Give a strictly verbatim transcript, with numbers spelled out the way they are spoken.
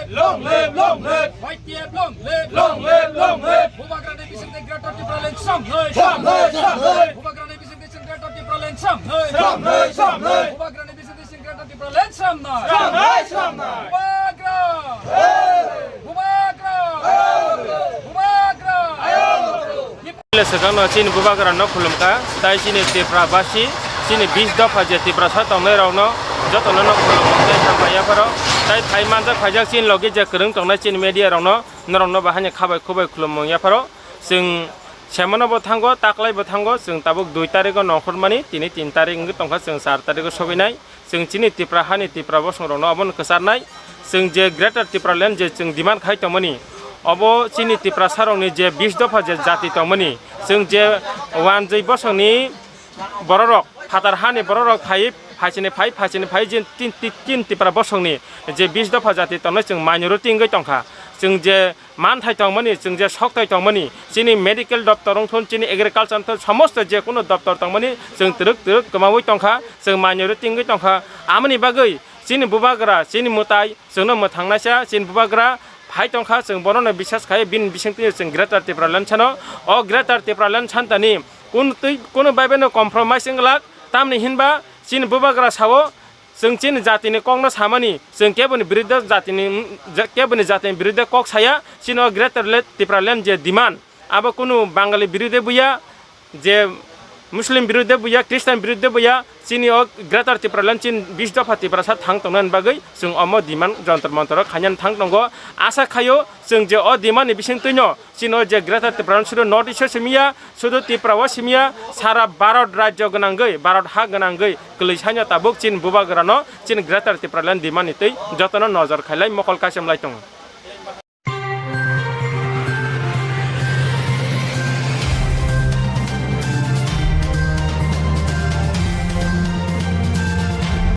Long live, long live. Y T F long live. Long live, long live. Bubagrani bisingtwi Greater Tipraland samnai. Samnai, samnai. Bubagrani bisingtwi Greater Tipraland samnai. Samnai, samnai. Bubagrani bisingtwi Greater Tipraland samnai. Samnai, samnai. Bubagra. Bubagra. Bubagra. Swkangno chini Bubagrano khulumkha, tai chini Tripura basi, chini bis dopha je Tiprasa tongnairokno jotono no khulumkha tei hambai yapharo, tai phai manjak phaijak chini logi je kwrwng tongnai chini media rokno, norokno bo haino khabai khubai khulumung yapharo. Chwng semano bo thango, taklai bo thango, chwng tabuk dui tarikgo nongkhormani, tini tin tarik wngwi tongkha, chwng char tarikgo sogwinai. Chwng chini Tipra hani Tipra bosongrokno obono kwcharnai. Chwng je Greater Tipraland je chwng demand khai tongmani, obo chini Tiprasarokni je bis dopha je jati tongmani, chwng je wanjwi bosongni bororok, phatar hani bororok phai, phaisini phai, phaisini phai, je tin, tin, tin Tipra bosongni je bis dopha jati tongnai chwng minority wngwi tongkha. Chwng je manthai tongmani, chwng je sokthai tongmani, chini medical doptor wngthun, chini agriculture wngthun, somosto je kunu doptor tongmani, chwng twrwk twrwk kwmaui tongkha, chwng minority wngwi tongkha. Amoni bagwi chini Bubagra, chini mwtai, chwngno mwthangnaisa, chini Bubagra phai tongkha, chwng bonono bisas khai, bini bisingtwi chwng Greater Tipraland sano. O Greater Tipraland santani kunu twi, kunu bai bai no compromise wng glak, tamni hinba chini Bubagra sao, chwng chini jatini kokno samani, chwng keboni biruddhe jatini, ja-, keboni jatini biruddhe kok saya, chini o Greater Le-, Tipraland je demand, abo kunu Bangali biruddhe buya, je Muslim biruddhe buya, Christian biruddhe buya, chini o Greater Tipraland chini bis dopha Tiprasa thang tongnani bagwi chwng omo demand jontor montor o khainani thang tongo. Asa khaio chwng je o demand ni bisingtwino chini o je Greater Tipraland sudu North East o simiya, sudu Tripura o simiya, sara Bharat rajyo gwnangwi, Bharat ha gwnangwi kwlwi saino tabuk chini Bubagrano chini Greater Tipraland demand ni twi jotono nojor khailai mokol kaicham lai tongo.